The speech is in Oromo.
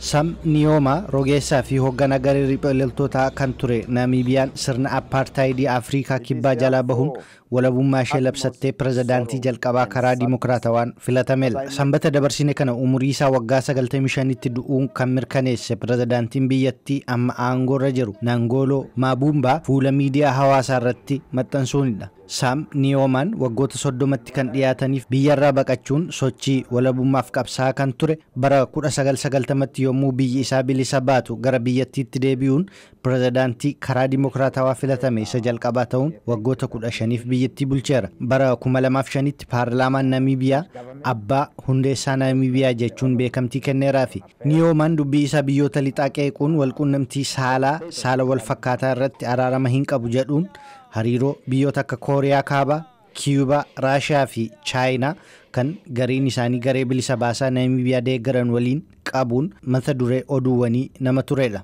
Sam Niyoomaa rogeessaa fi hoogganaa garee riphee loltootaa kan ture Naamibiyaan sirna appaartaayidii Afrikaa Kibbaa jalaa bahuun walabummaa ishee labsattee pirezidaantii jalqabaa karaa dimokiraatawaan filatamedha. Sanbata dabarsine kana umurii isaa waggaa 95tti du'uun kan mirkaneesse pirezidaantiin biyyattii amma aangoorra jiru Naangooloo Maabuumbaa fuula miidiyaa hawaasaa irratti maxxansuunidha. Saam Niyoomaan waggoota 30tti kan dhiyaataniif biyyarraa baqachuun sochii walabummaaf qabsaa'aa kan ture bara 1990tti yommuu biyyi isaa bilisa baatu gara biyyattiitti deebi'uun pirezidaantii karaa dimokiraatawaa filatame isa jalqabaa ta'uun waggoota 15f biyyattii bulcheera. Bara 2005tti paarlaamaan Namiibiyaa abbaa hundeessaa Namiibiyaa jechuun beekamtii kenneeraafi. Niyoomaan dubbii isaa biyyoota lixaa qeequun walquunnamtii saalaa saala wal fakkaataa irratti araarama hin qabu jedhuun hariiroo biyyoota akka Kooriyaa Kaabaa, Kiyuubaa, Raashiyaa fi Chaayinaa kan gariin isaanii garee bilisa baasaa Namiibiyaa deeggaran waliin qabuun mata duree oduuwwanii nama turedha.